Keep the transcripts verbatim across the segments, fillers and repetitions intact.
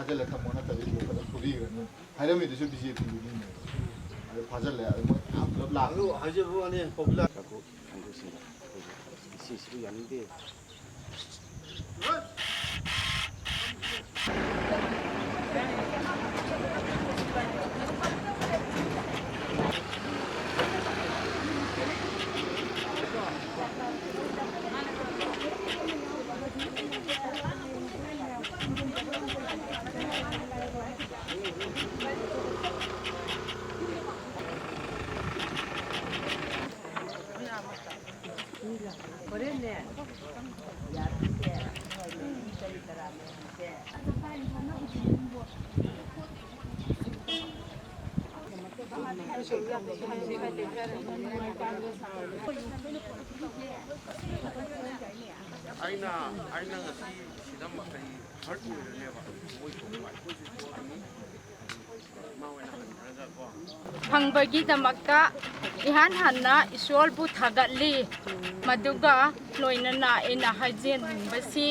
ꯐꯥꯖꯤꯜꯂ ꯊꯝꯃꯣ, ꯅꯠꯇ꯭ꯔꯗꯤ ꯕ꯭ꯂꯣꯛ ꯐꯖꯅ ꯐꯨꯕꯤꯈ꯭ꯔꯅꯤ꯫ ꯍꯥꯏꯔꯝꯃꯤꯗꯨꯁꯨ ꯕꯤ ꯖꯦ ꯄꯤꯒꯤꯅꯤꯅꯦ꯫ ꯑꯗꯨ ꯐꯥꯖꯤꯜꯂꯦ꯫ ꯑꯗꯨ ꯃꯣꯏ ꯃꯌꯥꯝ ꯄꯨꯂꯞ ꯂꯥꯛꯄ꯫ ꯑꯗꯨ ꯍꯥꯏꯖꯕ ꯋꯥꯅꯤ, ꯄꯣꯄꯨꯂꯔ ꯀꯥꯡꯕꯨꯁꯤꯡꯗ ꯑꯩꯈꯣꯏꯒꯤ ꯁꯤꯁꯤꯕꯨ ꯌꯥꯅꯤꯡꯗꯦ꯫ ꯍꯣꯔꯦꯟꯅꯦ, ꯌꯥꯔꯛꯇꯦ꯫ ꯀꯔꯤ ꯀꯔꯥ ꯃꯌꯥꯝꯁꯦ꯫ ꯑꯩꯅ ꯑꯩꯅ ꯉꯁꯤ ꯁꯤꯗ ꯃꯈꯩ ꯍꯔꯠ ꯑꯣꯏꯔꯅꯦꯕ꯫ ꯃꯣꯏ ꯊꯣꯛꯄ ꯑꯩꯈꯣꯏꯁꯨ ꯊꯣꯛꯑꯅꯤ꯫ ꯃꯥ ꯑꯣꯏꯅ ꯍꯟꯈ꯭ꯔꯒꯀꯣ꯫ ꯐꯪꯕꯒꯤꯗꯃꯛꯇ ꯏꯍꯥꯟ ꯍꯥꯟꯅ ꯏꯁꯣꯔꯕꯨ ꯊꯥꯒꯠꯂꯤ꯫ ꯃꯗꯨꯒ ꯂꯣꯏꯅꯅ ꯑꯩꯅ ꯍꯥꯏꯖꯅꯤꯡꯕꯁꯤ,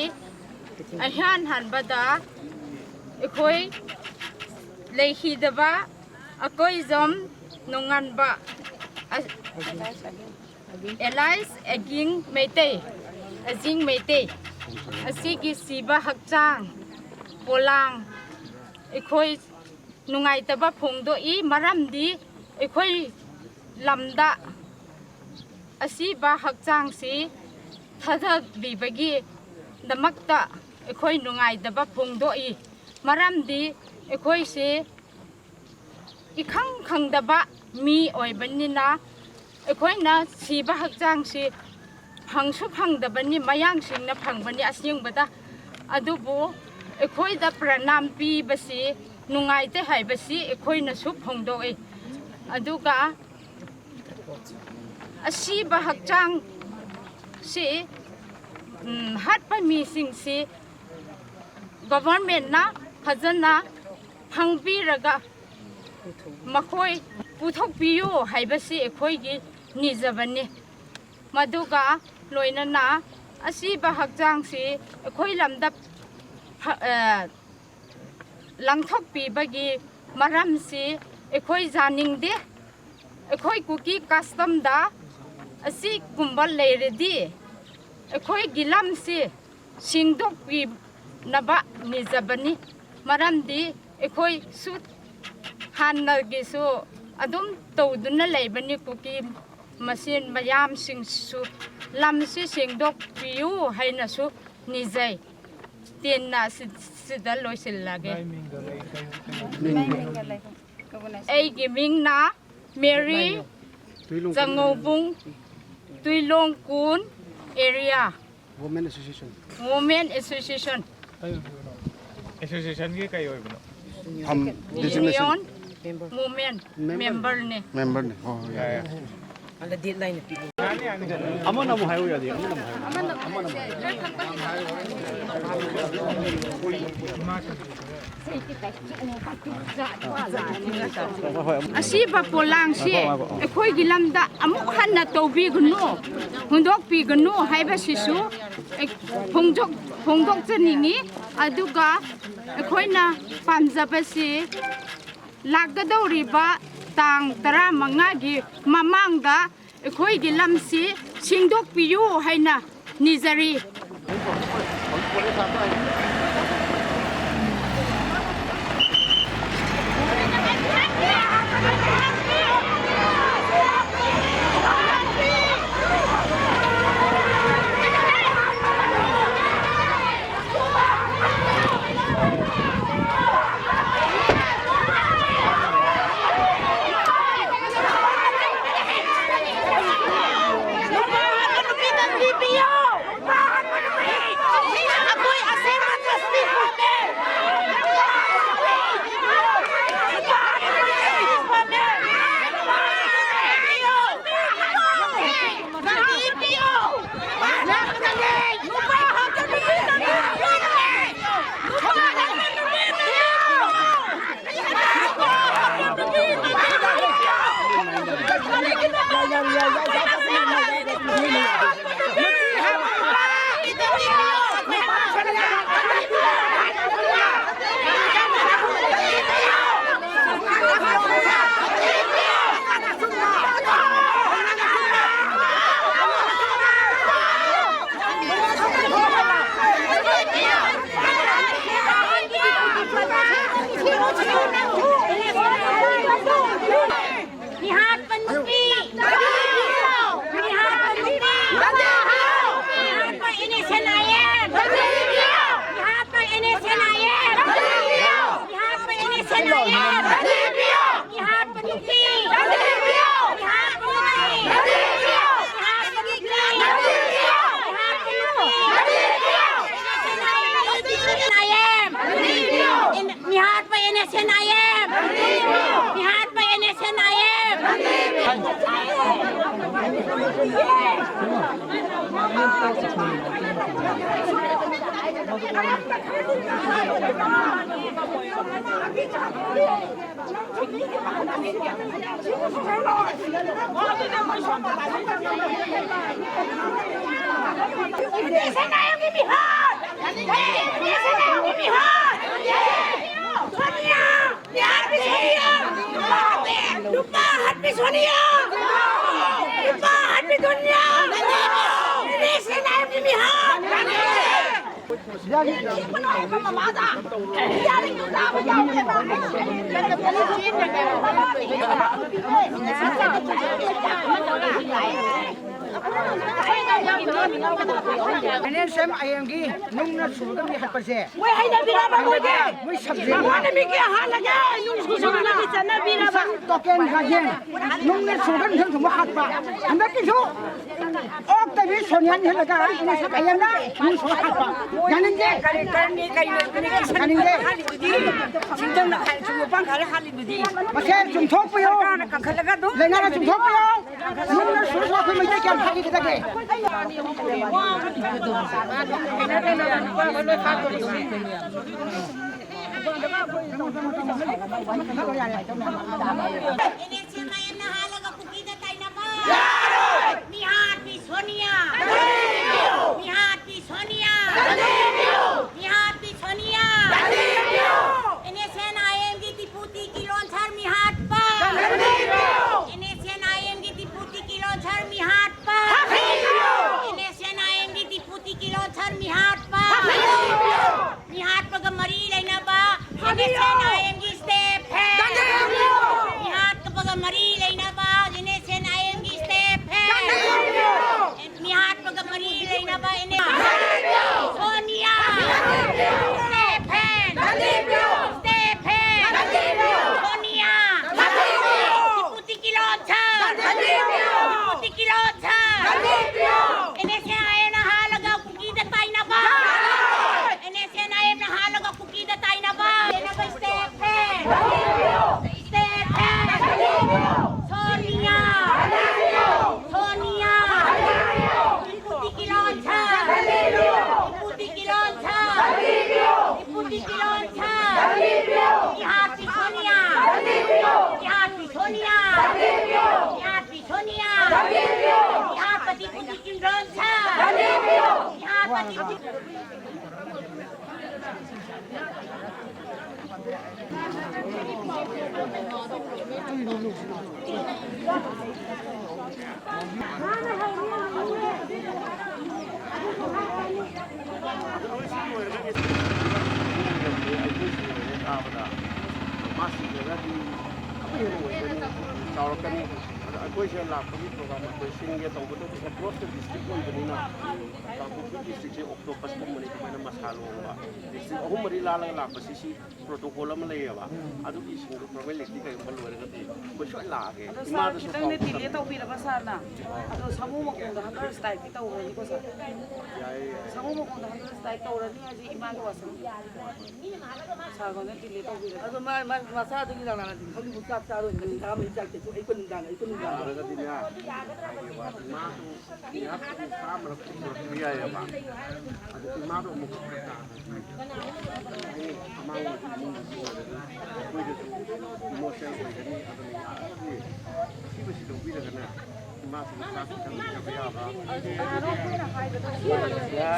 ꯏꯍꯥꯟ ꯍꯥꯟꯕꯗ ꯑꯩꯈꯣꯏ ꯂꯩꯈꯤꯗꯕ ꯑꯀꯣꯏꯖꯝ ꯅꯣꯡꯉꯥꯟꯕ ꯑ-, ꯑꯦꯂꯥꯏꯁ ꯑꯦꯒꯤꯡ ꯃꯩꯇꯩ, ꯑꯖꯤꯡ ꯃꯩꯇꯩ ꯑꯁꯤꯒꯤ ꯁꯤꯕ ꯍꯛꯆꯥꯡ ꯄꯣꯂꯥꯡ ꯑꯩꯈꯣꯏ ꯅꯨꯡꯉꯥꯏꯇꯕ ꯐꯣꯡꯗꯣꯛꯏ꯫ ꯃꯔꯝꯗꯤ ꯑꯩꯈꯣꯏ ꯂꯝꯗ ꯑꯁꯤꯕ ꯍꯛꯆꯥꯡꯁꯤ ꯊꯥꯗꯕꯤꯕꯒꯤꯗꯃꯛꯇ ꯑꯩꯈꯣꯏ ꯅꯨꯡꯉꯥꯏꯇꯕ ꯐꯣꯡꯗꯣꯛꯏ꯫ ꯃꯔꯝꯗꯤ ꯑꯩꯈꯣꯏꯁꯤ ꯏꯈꯪ ꯈꯪꯗꯕ ꯃꯤ ꯑꯣꯏꯕꯅꯤꯅ ꯑꯩꯈꯣꯏꯅ ꯁꯤꯕ ꯍꯛꯆꯥꯡꯁꯤ ꯐꯪꯁꯨ ꯐꯪꯗꯕꯅꯤ, ꯃꯌꯥꯡꯁꯤꯡꯅ ꯐꯪꯕꯅꯤ ꯑꯁꯦꯡꯕꯗ꯫ ꯑꯗꯨꯕꯨ ꯑꯩꯈꯣꯏꯗ ꯄ꯭ꯔꯅꯥꯝ ꯄꯤꯕꯁꯤ ꯅꯨꯡꯉꯥꯏꯇꯦ ꯍꯥꯏꯕꯁꯤ ꯑꯩꯈꯣꯏꯅꯁꯨ ꯐꯣꯡꯗꯣꯛꯏ꯫ ꯑꯗꯨꯒ ꯑꯁꯤꯕ ꯍꯛꯆꯥꯡꯁꯤ, ꯎꯝ, ꯍꯥꯠꯄ ꯃꯤꯁꯤꯡꯁꯤ ꯒꯣꯚꯔꯟꯃꯦꯟꯠꯅ ꯐꯖꯅ ꯐꯪꯕꯤꯔꯒ ꯃꯈꯣꯏ ꯄꯨꯊꯣꯛꯄꯤꯌꯨ ꯍꯥꯏꯕꯁꯤ ꯑꯩꯈꯣꯏꯒꯤ ꯅꯤꯖꯕꯅꯤ꯫ ꯃꯗꯨꯒ ꯂꯣꯏꯅꯅ ꯑꯁꯤꯕ ꯍꯛꯆꯥꯡꯁꯤ ꯑꯩꯈꯣꯏ ꯂꯝꯗ ꯐ-, ꯑ, ꯂꯪꯊꯣꯛꯄꯤꯕꯒꯤ ꯃꯔꯝꯁꯤ ꯑꯩꯈꯣꯏ ꯌꯥꯅꯤꯡꯗꯦ꯫ ꯑꯩꯈꯣꯏ ꯀꯨꯀꯤ ꯀꯁꯇꯝꯗ ꯑꯁꯤꯒꯨꯝꯕ ꯂꯩꯔꯗꯤ ꯑꯩꯈꯣꯏꯒꯤ ꯂꯝꯁꯤ ꯁꯦꯡꯗꯣꯛꯄꯤꯅꯕ ꯅꯤꯖꯕꯅꯤ꯫ ꯃꯔꯝꯗꯤ ꯑꯩꯈꯣꯏꯁꯨ ꯍꯥꯟꯅꯒꯤꯁꯨ ꯑꯗꯨꯝ ꯇꯧꯗꯨꯅ ꯂꯩꯕꯅꯤ꯫ ꯀꯨꯀꯤ ꯃꯁꯦꯟ ꯃꯌꯥꯝꯁꯤꯡꯁꯨ ꯂꯝꯁꯤ ꯁꯦꯡꯗꯣꯛꯄꯤꯌꯨ ꯍꯥꯏꯅꯁꯨ ꯅꯤꯖꯩ꯫ ꯇꯦꯟꯅ ꯁꯤ-, ꯁꯤꯗ ꯂꯣꯏꯁꯤꯜꯂꯒꯦ꯫ ꯑꯩꯒꯤ ꯃꯤꯡꯅ ꯃꯦꯔꯤ ꯆꯉꯧꯕꯨꯡ, ꯇꯨꯏꯂꯣꯡ ꯀꯨꯟ area. Women Association꯫ Women Association꯫ ꯑꯦꯁꯣꯁꯤꯌꯦꯁꯟꯒꯤ ꯀꯩ ꯑꯣꯏꯕꯅꯣ? ꯐꯝ ꯗꯤꯖꯤꯒꯅꯦꯁꯟ꯫ Union women ꯃꯦꯝꯕꯔꯅꯦ꯫ ꯃꯦꯝꯕꯔꯅꯦ꯫ ꯍꯣꯏ, ꯍꯣꯏ, ꯌꯥꯏ, ꯌꯥꯏ꯫ ꯑꯃꯅ ꯑꯃꯨꯛ ꯍꯥꯏꯌꯨ ꯌꯥꯗꯦ꯫ ꯑꯃꯅ ꯑꯃꯨꯛ ꯍꯥꯏꯌꯨ꯫ ꯑꯁꯤꯕ ꯄꯣꯂꯥꯡꯁꯤ ꯑꯩꯈꯣꯏꯒꯤ ꯂꯝꯗ ꯑꯃꯨꯛ ꯍꯟꯅ ꯇꯧꯕꯤꯒꯅꯨ, ꯍꯨꯟꯗꯣꯛꯄꯤꯒꯅꯨ ꯍꯥꯏꯕꯁꯤꯁꯨ ꯐꯣꯡꯗꯣꯛ-, ꯐꯣꯡꯗꯣꯛꯆꯅꯤꯡꯉꯤ꯫ ꯑꯗꯨꯒ ꯑꯩꯈꯣꯏꯅ ꯄꯥꯝꯖꯕꯁꯤ ꯂꯥꯛꯀꯗꯧꯔꯤꯕ ꯇꯥꯡ ꯇꯔꯥꯃꯉꯥꯒꯤ ꯃꯃꯥꯡꯗ ꯑꯩꯈꯣꯏꯒꯤ ꯂꯝꯁꯤ ꯁꯦꯡꯗꯣꯛꯄꯤꯌꯨ ꯍꯥꯏꯅ ꯅꯤꯖꯔꯤ꯫ ꯑꯦꯟ ꯑꯦꯁ ꯑꯦꯝ ꯑꯥꯏ ꯑꯦꯝꯒꯤ ꯅꯨꯡꯅ ꯁꯨꯔꯒ ꯃꯤ ꯍꯥꯠꯄꯁꯦ ꯃꯣꯏ ꯍꯩꯅꯕꯤꯔꯕ ꯃꯣꯏꯒꯤ? ꯃꯣꯏ ꯁꯕꯖꯦꯛ ꯃꯣꯏꯅ ꯃꯤꯒꯤ ꯍꯥꯠꯂꯒꯦ ꯅꯨꯡ ꯁꯨꯔꯒ ꯆꯠꯅꯕꯤꯔꯕ? ꯇꯣꯀꯦꯟ ꯒꯥꯔꯗꯦꯟ ꯅꯨꯡꯅ ꯁꯨꯔꯒ ꯃꯤꯁꯤꯡ ꯊꯨꯝꯕ ꯍꯥꯠꯄ꯫ ꯍꯟꯗꯛꯀꯤꯁꯨ ꯑꯣꯛꯇꯕꯤ ꯁꯣꯅꯤꯌꯥ ꯍꯦꯜꯂꯒ ꯑꯩꯅ ꯁꯛ ꯍꯩꯌꯦꯅ ꯅꯨꯡ ꯁꯨꯔ ꯍꯥꯠꯄ꯫ ꯌꯥꯅꯤꯡꯗꯦ꯫ ꯀꯔꯤ ꯀꯔꯝꯅꯤ ꯀꯩꯅꯣ ꯌꯥꯅꯤꯡꯗꯦ꯫ ꯍꯥꯠꯂꯤꯗꯨꯗꯤ ꯁꯤꯡꯖꯪꯅ ꯈꯥꯏ ꯁꯨꯝ ꯃꯄꯥꯟ ꯈꯥꯏꯔ ꯍꯥꯠꯂꯤꯗꯨꯗꯤ꯫ ꯃꯁꯦ ꯆꯨꯝꯊꯣꯛꯄꯤꯌꯨ꯫ ꯁꯔꯀꯥꯔꯅ ꯀꯟꯈꯠꯂꯒ ꯑꯗꯨꯝ ꯂꯩꯉꯥꯛꯅ ꯆꯨꯝꯊꯣꯛꯄꯤꯌꯨ꯫ ꯅꯨꯡꯅ ꯁꯨꯔ ꯁꯨꯔ ꯑꯩꯈꯣꯏ ꯃꯩꯇꯩ ꯀꯌꯥꯝ ꯍꯥꯠꯈꯤꯒꯗꯒꯦ? ꯍꯥꯠꯂꯣ ꯌꯥꯔꯦ꯫ ꯑꯦꯟ ꯑꯦꯁ ꯑꯦꯝ ꯑꯥꯏ ꯑꯦꯝꯅ ꯍꯥꯠꯂꯒ ꯀꯨꯀꯤꯗ ꯇꯥꯏꯅꯕ꯫ ꯌꯥꯔꯣꯏ! ꯃꯤꯍꯥꯠꯄꯤ ꯁꯣꯅꯤꯌꯥ! ꯀꯟꯊꯤꯕꯤꯌꯨ! ꯃꯤꯍꯥꯠꯄꯤ ꯁꯣꯅꯤꯌꯥ! ꯀꯟꯊꯤꯕꯤꯌꯨ! ꯃꯤꯍꯥꯠꯄꯤ ꯁꯣꯅꯤꯌꯥ! ꯀꯟꯊꯤꯕꯤꯌꯨ! ꯑꯦꯟ ꯑꯦꯁ ꯑꯦꯟ ꯑꯥꯏ ꯑꯦꯝꯒꯤ ꯗꯤꯄꯨꯇꯤ ꯀꯤꯂꯣꯟꯁꯔ ꯃꯤꯍꯥꯠꯄ! ꯀꯟꯊꯤꯕꯤꯌꯨ! ꯑꯦꯟ ꯑꯦꯁ ꯑꯦꯟ ꯑꯥꯏ ꯑꯦꯝꯒꯤ ꯗꯤꯄꯨꯇꯤ ꯀꯤꯂꯣꯟꯁꯔ ꯃꯤꯍꯥꯠꯄ! ꯀꯟꯊꯤꯕꯤꯌꯨ! ꯑꯦꯟ ꯑꯦꯁ ꯑꯦꯟ ꯑꯥꯏ ꯑꯦꯝꯒꯤ ꯗꯤꯄꯨꯇꯤ ꯀꯤꯂꯣꯟꯁꯔ ꯃꯤꯍꯥꯠꯄ! ꯀꯟꯊꯤꯕꯤꯌꯨ! ꯃꯤꯍꯥꯠꯄꯒ ꯃꯔꯤ ꯂꯩꯅꯕ ꯑꯦꯟ ꯑꯦꯁ ꯑꯦꯟ ꯑꯥꯏ ꯑꯦꯝꯒꯤ ꯁ꯭ꯇꯦꯞ ꯍꯦ! ꯀꯟꯊꯤꯕꯤꯌꯨ! ꯃꯤꯍꯥꯠꯄꯒ ꯃꯔꯤ ꯏꯝꯔꯥꯟ ꯈꯥꯟ ꯕꯟꯗꯤ ꯀꯤꯌꯣ꯫ ꯕꯤꯍꯥꯔ ꯕꯟꯗꯤ ꯀꯤꯌꯣ꯫ ꯆꯥꯎꯔꯛꯀꯅꯤ꯫ ꯑꯗꯣ ꯑꯩꯈꯣꯏꯁꯦ ꯂꯥꯛꯄꯒꯤ program ꯑꯩꯈꯣꯏ ꯁꯤꯟꯒꯦ ꯇꯧꯕꯗ across the district ꯑꯣꯏꯕꯅꯤꯅ, ꯀꯥꯡꯄꯣꯛꯄꯤ districtꯁꯦ octopusꯀꯨꯝꯕꯅꯤ, ꯑꯗꯨꯃꯥꯏꯅ ꯃꯁꯥ ꯂꯣꯡꯕ district ꯑꯍꯨꯝ ꯃꯔꯤ ꯂꯥꯜꯂꯒ ꯂꯥꯛꯄꯁꯤ, ꯁꯤ protocol ꯑꯃ ꯂꯩꯌꯦꯕ꯫ ꯑꯗꯨꯒꯤ ꯏꯁꯤꯡꯗꯣ formalityꯗꯤ ꯀꯩꯒꯨꯝꯕ ꯂꯣꯏꯔꯒꯗꯤ ꯑꯩꯈꯣꯏ ꯁꯣꯏ ꯂꯥꯛꯑꯒꯦ꯫ ꯑꯗꯣ sir, ꯏꯃꯥꯗꯁꯨ ꯈꯤꯇꯪꯗꯤ ꯄꯥꯎ delay ꯇꯧꯕꯤꯔꯕ sirꯅ? ꯑꯗꯣ ꯁꯥꯃꯨ ꯃꯈꯣꯡꯗ hunger strike ꯇꯧꯔꯅꯤꯀꯣ sir? ꯌꯥꯏꯌꯦ, ꯌꯥꯏꯌꯦ꯫ ꯁꯥꯃꯨ ꯃꯈꯣꯡꯗ hunger strike ꯇꯧꯔꯅꯤ ꯍꯥꯏꯁꯦ ꯏꯃꯥꯒꯤ ꯋꯥꯁꯛꯅꯤ꯫ Sirꯈꯣꯏꯅ delay ꯇꯧꯕꯤꯔꯕ? ꯑꯗꯣ ꯃꯥ, ꯃꯥ, ꯃꯁꯥꯗꯒꯤ ꯂꯥꯛꯅꯔꯗꯤ ꯈꯪꯗꯦ, ꯆꯥꯛ ꯆꯥꯔꯣꯏ, ꯉꯁꯤ ꯆꯥꯕ ꯆꯥꯛ ꯆꯥꯊꯣꯛ, ꯑꯌꯨꯛ ꯅꯨꯡꯗꯥꯡ, ꯑꯌꯨꯛ ꯅꯨꯡꯗꯥꯡ꯫ ꯌꯥꯔꯒꯗꯤꯅꯦ, ꯍꯥꯏꯒꯦꯕ, ꯏꯃꯥꯗꯣ ꯉꯥꯏꯍꯥꯛ ꯆꯥꯝꯃꯔꯛ ꯄꯨꯊꯣꯔꯛꯄ ꯌꯥꯏꯌꯦꯕ꯫ ꯑꯗꯨ ꯏꯃꯥꯗꯣ ꯑꯃꯨꯛ ꯐꯔꯛ ꯇꯥꯗ꯭ꯔꯗꯤ, ꯍꯌꯦꯡ ꯑꯃꯥꯡꯕꯗꯤ ꯏꯃꯨꯡꯗꯁꯨ ꯑꯣꯏꯔꯅꯤ, ꯑꯩꯈꯣꯏꯗꯁꯨ emotional ꯑꯣꯏꯒꯅꯤ꯫ ꯑꯗꯨꯅ ꯌꯥꯔꯒꯗꯤ ꯑꯁꯤꯕꯁꯤ ꯂꯧꯕꯤꯔꯒꯅꯦ, ꯏꯃꯥꯁꯤꯅ ꯆꯥꯛ ꯈꯤꯇꯪ ꯄꯤꯖꯕ ꯌꯥꯕ꯭ꯔꯥ?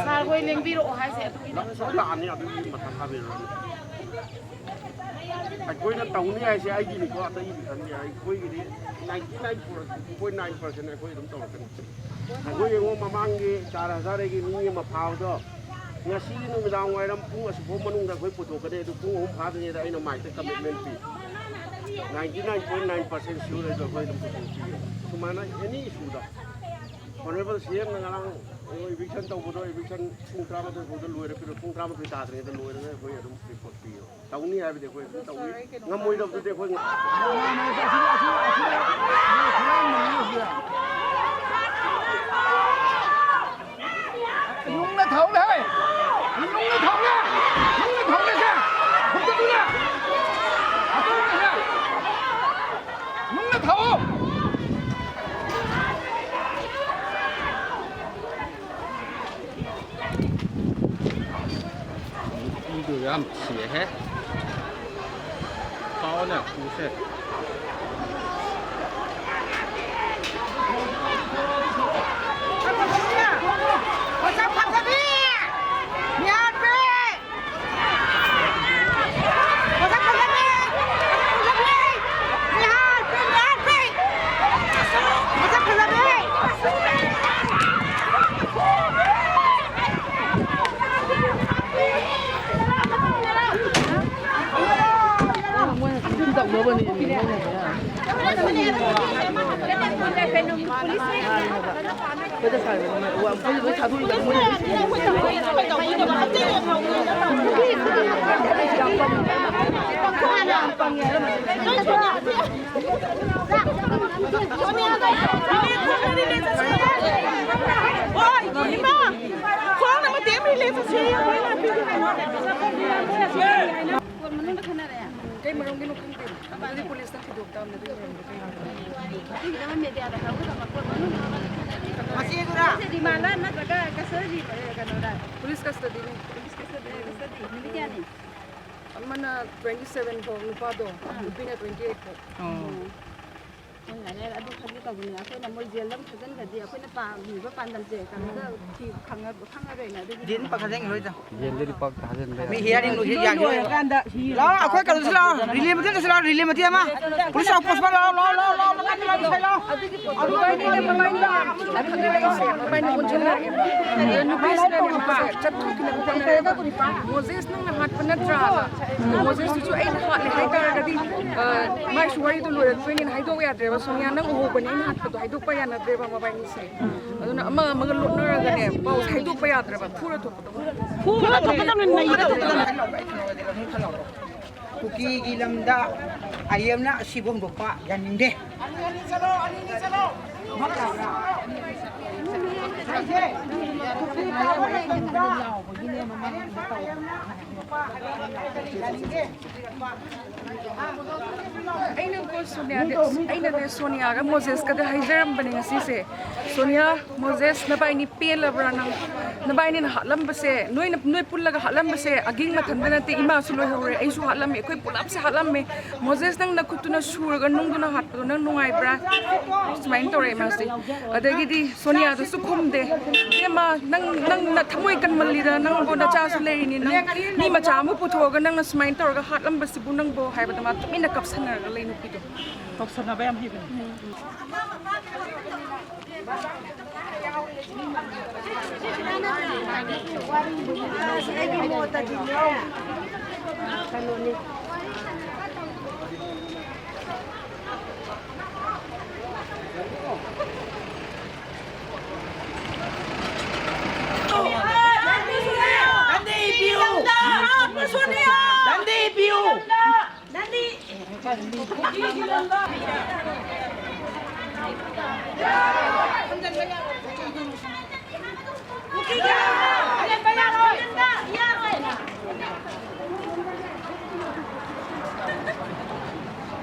Sirꯈꯣꯏ ꯂꯦꯡꯕꯤꯔꯛꯑꯣ ꯍꯥꯏꯁꯦ ꯑꯗꯨꯒꯤꯅꯦꯕ, sir꯫ ꯂꯥꯛꯑꯅꯤ, ꯑꯗꯨꯒꯤ ꯃꯊꯥ ꯁꯥꯕꯤꯔꯨꯔꯅꯨ꯫ ꯑꯩꯈꯣꯏꯅ ꯇꯧꯅꯤ ꯍꯥꯏꯁꯦ ꯑꯩꯒꯤꯅꯤꯀꯣ, ꯑꯇꯩꯒꯤꯗꯤ ꯈꯪꯗꯦ꯫ ꯑꯩꯈꯣꯏꯒꯤꯗꯤ ninety nine point nine percent ꯑꯩꯈꯣꯏ ꯑꯗꯨꯝ ꯇꯧꯔꯛꯀꯅꯤ꯫ ꯑꯩꯈꯣꯏ ꯌꯦꯡꯉꯣ, ꯃꯃꯥꯡꯒꯤ ꯆꯥꯔ ꯍꯖꯥꯔꯦꯒꯤ ꯃꯤ ꯑꯃ ꯐꯥꯕꯗꯣ, ꯉꯁꯤꯒꯤ ꯅꯨꯃꯤꯗꯥꯡ ꯋꯥꯏꯔꯝ ꯄꯨꯡ ꯑꯁꯨꯛ ꯐꯥꯎ ꯃꯅꯨꯡꯗ ꯑꯩꯈꯣꯏ ꯄꯨꯊꯣꯛꯀꯅꯤ, ꯑꯗꯨ ꯄꯨꯡ ꯑꯍꯨꯝ ꯐꯥꯗ꯭ꯔꯤꯉꯩꯗ ꯑꯩꯅ ꯃꯥꯏꯛꯇ commitment ꯄꯤ꯫ Ninety nine point nine percent sure ꯑꯗꯨ ꯑꯩꯈꯣꯏ ꯑꯗꯨꯝ ꯄꯨꯊꯣꯛꯄꯤꯌꯦ꯫ ꯁꯨꯃꯥꯏꯅ any issueꯗ꯫ Honourable CMꯅ ꯉꯔꯥꯡ eviction ꯇꯧꯕꯗꯣ, eviction ꯄꯨꯡ ꯇꯔꯥꯃꯥꯊꯣꯏ ꯐꯥꯎꯗ ꯂꯣꯏꯔꯦ, ꯄꯨꯡ ꯇꯔꯥꯃꯥꯊꯣꯏ ꯇꯥꯗ꯭ꯔꯤꯉꯩꯗ ꯂꯣꯏꯔꯒ ꯑꯩꯈꯣꯏ ꯑꯗꯨꯝ report ꯄꯤꯌꯦ꯫ ꯇꯧꯅꯤ ꯍꯥꯏꯕꯗꯤ ꯑꯩꯈꯣꯏ ꯑꯗꯨꯝ ꯇꯧꯏ, ꯉꯝꯃꯣꯏꯗꯕꯗꯨꯗꯤ ꯑꯩꯈꯣꯏ ꯉꯝ- ꯅꯨꯡꯅ ꯊꯧꯔꯦ ꯍꯥꯏ! ꯅꯨꯡꯅ ꯊꯧꯔꯦ! ꯅꯨꯡꯅ ꯊꯧꯔꯦ ꯁꯦ! ꯍꯨꯝꯗꯠꯂꯨꯅꯦ! ꯍꯥꯠꯇꯣꯛꯎꯅꯦ ꯁꯦ! ꯅꯨꯡꯅ ꯊꯧ! ꯅꯨꯄꯤꯗꯣ ꯌꯥꯝ ꯊꯤꯍꯦ꯫ ꯐꯥꯎꯅꯦ, ꯄꯨꯁꯦ꯫ ꯍꯣꯏ, ꯏꯃꯥ! ꯈꯣꯡꯅ ꯃꯇꯦꯛ ꯑꯃ ꯔꯤꯂꯦ ꯆꯠꯁꯦ꯫ ꯀꯩ ꯃꯔꯝꯒꯤꯅꯣ ꯈꯪꯗꯦ꯫ ꯑꯗꯨꯗꯤ ꯄꯨꯂꯤꯁꯇ ꯊꯤꯗꯣꯛ ꯇꯥꯕꯅꯦ, ꯑꯗꯨꯒꯤ ꯃꯔꯝꯗꯣ ꯀꯩꯅꯣ꯫ ꯑꯗꯨꯒꯤꯗꯃꯛ ꯃꯦꯗꯤꯌꯥꯗ ꯊꯥꯒꯠꯂꯝꯕ ꯄꯣꯠ ꯃꯅꯨꯡꯗ ꯃꯆꯦꯗꯨꯔꯥ? ꯁꯤ ꯔꯤꯃꯥꯟꯂ ꯅꯠꯇ꯭ꯔꯒ ꯀꯁꯇꯗꯤ, ꯀꯩꯅꯣꯔꯥ? ꯄꯨꯂꯤꯁ ꯀꯁꯇꯗꯤꯅꯦ꯫ ꯄꯨꯂꯤꯁ ꯀꯁꯇꯗꯤ, ꯀꯁꯇꯗꯤ꯫ ꯅꯨꯃꯤꯠ ꯀꯌꯥꯅꯤ? ꯑꯃꯅ twenty seven ꯐꯥꯎ ꯅꯨꯄꯥꯗꯣ, ꯑꯥ꯫ ꯅꯨꯄꯤꯅ twenty eight ꯐꯥꯎ꯫ ꯑꯣ꯫ ꯍꯣꯏ, ꯌꯥꯔꯦ, ꯌꯥꯔꯦ, ꯑꯗꯨ ꯈꯪꯒꯦ ꯇꯧꯕꯅꯦ꯫ ꯑꯩꯈꯣꯏꯅ ꯃꯣꯏ ꯖꯦꯜꯗ ꯑꯃꯨꯛ ꯊꯥꯖꯤꯟꯈ꯭ꯔꯗꯤ ꯑꯩꯈꯣꯏꯅ ꯄꯥꯝꯃꯤꯕ ꯄꯥꯟꯗꯝꯁꯦ ꯀꯩꯅꯣꯗ ꯊꯤ-, ꯈꯪꯉ-, ꯈꯪꯉꯔꯣꯏꯅ ꯑꯗꯨꯒꯤ ꯖꯦꯜ ꯄꯥꯛ ꯊꯥꯖꯤꯟꯈꯤꯔꯣꯏꯗ꯫ ꯖꯦꯜꯗꯗꯤ ꯄꯥꯛ ꯊꯥꯖꯤꯟꯕ ꯌꯥꯗꯦ꯫ ꯃꯤ ꯍꯤꯌꯥꯔꯤꯡ ꯂꯣꯏ ꯂꯣꯏꯔꯀꯥꯟꯗ ꯍꯤ-, ꯂꯥꯛꯑꯣ, ꯑꯩꯈꯣꯏ ꯀꯩꯅꯣꯁꯤ ꯂꯥꯛꯑꯣ, ꯔꯤꯂꯦ ꯃꯇꯦꯛꯇꯁꯤ ꯂꯥꯛꯑꯣ, ꯔꯤꯂꯦ ꯃꯇꯦꯛ ꯑꯃ꯫ ꯄꯨꯂꯤꯁ ꯂꯥꯛꯑꯣ, ꯄꯨꯁꯄꯥ ꯂꯥꯛꯑꯣ, ꯂꯥꯛꯑꯣ, ꯂꯥꯛꯑꯣ, ꯂꯥꯛꯑꯣ, ꯂꯥꯛꯑꯣ, ꯂꯥꯛꯑꯣ, ꯂꯥꯛꯑꯣ꯫ ꯑꯗꯨꯒ ꯃꯕꯥꯏꯅꯤꯅ, ꯃꯕꯥꯏꯅꯤ, ꯃꯕꯥꯏꯅꯤ ꯑꯣꯟꯁꯤꯟꯅꯔꯦ꯫ ꯅꯨꯄꯤꯁꯤꯅꯅꯦ ꯃꯥꯁꯦ ꯆꯠꯊꯣꯛꯈꯤꯅꯕ ꯍꯣꯠꯅꯔꯦꯕ꯫ ꯃꯣꯖꯦꯁ ꯅꯪꯅ ꯍꯥꯠꯄ ꯅꯠꯇ꯭ꯔꯥ? ꯃꯣꯖꯦꯁꯇꯨꯁꯨ ꯑꯩꯅ ꯍꯥꯠꯂꯦ ꯍꯥꯏꯇꯥꯔꯒꯗꯤ, ꯑ, ꯃꯥꯏꯁꯨ ꯋꯥꯔꯤꯗꯣ ꯂꯣꯏꯔꯛꯇꯣꯏꯅꯦꯅ ꯍꯥꯏꯗꯣꯛꯄ ꯌꯥꯗ꯭ꯔꯦꯕ꯫ ꯁꯣꯅꯤꯌꯥ, ꯅꯪ ꯎꯍꯧꯕꯅꯦ ꯑꯩꯅ ꯍꯥꯠꯄꯗꯣ, ꯍꯥꯏꯗꯣꯛꯄ ꯌꯥꯅꯗ꯭ꯔꯦꯕ ꯃꯕꯥꯏꯅꯤꯁꯦ꯫ ꯑꯗꯨꯅ ꯑꯃ ꯑꯃꯒ ꯂꯣꯠꯅꯔꯒꯅꯦ ꯄꯥꯎꯁꯦ ꯍꯥꯏꯗꯣꯛꯄ ꯌꯥꯗ꯭ꯔꯕ, ꯐꯨꯔ ꯊꯣꯛꯄꯗꯣ꯫ ꯐꯨꯔ ꯊꯣꯛꯀꯗꯕꯅꯤ, ꯅꯩꯔ ꯊꯣꯛꯀꯗꯕꯅꯤ꯫ ꯀꯨꯀꯤꯒꯤ ꯂꯝꯗ ꯑꯥꯏ ꯑꯦꯝꯅ ꯑꯁꯤꯕ ꯍꯣꯡꯗꯣꯛꯄ ꯌꯥꯅꯤꯡꯗꯦ꯫ ꯑꯩꯅꯀꯣ ꯁꯣꯅꯤꯌꯥꯗ, ꯑꯩꯅꯅꯦ ꯁꯣꯅꯤꯌꯥꯒ ꯃꯣꯖꯦꯁꯀꯗ ꯍꯥꯏꯖꯔꯝꯕꯅꯦ ꯉꯁꯤꯁꯦ꯫ ꯁꯣꯅꯤꯌꯥ, ꯃꯣꯖꯦꯁ, ꯅꯕꯥꯏꯅꯤ ꯄꯦꯜꯂꯕ꯭ꯔꯥ ꯅꯪ? ꯅꯕꯥꯏꯅꯤꯅ ꯍꯥꯠꯂꯝꯕꯁꯦ, ꯅꯣꯏꯅ, ꯅꯣꯏ ꯄꯨꯜꯂꯒ ꯍꯥꯠꯂꯝꯕꯁꯦ ꯑꯒꯤꯡ ꯃꯊꯟꯇ ꯅꯠꯇꯦ, ꯏꯃꯥꯁꯨ ꯂꯣꯏꯍꯧꯔꯦ, ꯑꯩꯁꯨ ꯍꯥꯠꯂꯝꯃꯦ, ꯑꯩꯈꯣꯏ ꯄꯨꯂꯞꯁꯦ ꯍꯥꯠꯂꯝꯃꯦ꯫ ꯃꯣꯖꯦꯁ, ꯅꯪ ꯅꯈꯨꯠꯇꯨꯅ ꯁꯨꯔꯒ ꯅꯨꯡꯗꯨꯅ ꯍꯥꯠꯄꯗꯣ ꯅꯪ ꯅꯨꯡꯉꯥꯏꯕ꯭ꯔꯥ? ꯁꯨꯃꯥꯏꯅ ꯇꯧꯔꯛꯑꯦ ꯃꯥꯁꯦ꯫ ꯑꯗꯒꯤꯗꯤ ꯁꯣꯅꯤꯌꯥꯗꯨꯁꯨ ꯈꯨꯝꯗꯦ꯫ "ꯏꯕꯦꯝꯃ, ꯅꯪ, ꯅꯪ ꯅꯊꯃꯣꯏ ꯀꯟꯃꯜꯂꯤꯗ, ꯅꯪꯕꯨ ꯅꯆꯥꯁꯨ ꯂꯩꯔꯤꯅꯤ, ꯅꯪ ꯃꯤ ꯃꯆꯥ ꯑꯃ ꯄꯨꯊꯣꯛꯑꯒ ꯅꯪꯅ ꯁꯨꯃꯥꯏꯅ ꯇꯧꯔꯒ ꯍꯥꯠꯂꯝꯕꯁꯤꯕꯨ ꯅꯪꯕꯨ?" ꯍꯥꯏꯕꯗ ꯃꯥ ꯇꯨꯃꯤꯟꯅ ꯀꯞꯁꯟꯅꯔꯒ ꯂꯩ ꯅꯨꯄꯤꯗꯣ꯫ ꯇꯧꯁꯟꯅꯕ ꯌꯥꯝ ꯍꯩꯕꯅꯦ꯫ ꯑꯩꯒꯤ ꯃꯣꯠꯇꯗꯤꯅꯦ, ꯀꯩꯅꯣꯅꯤ꯫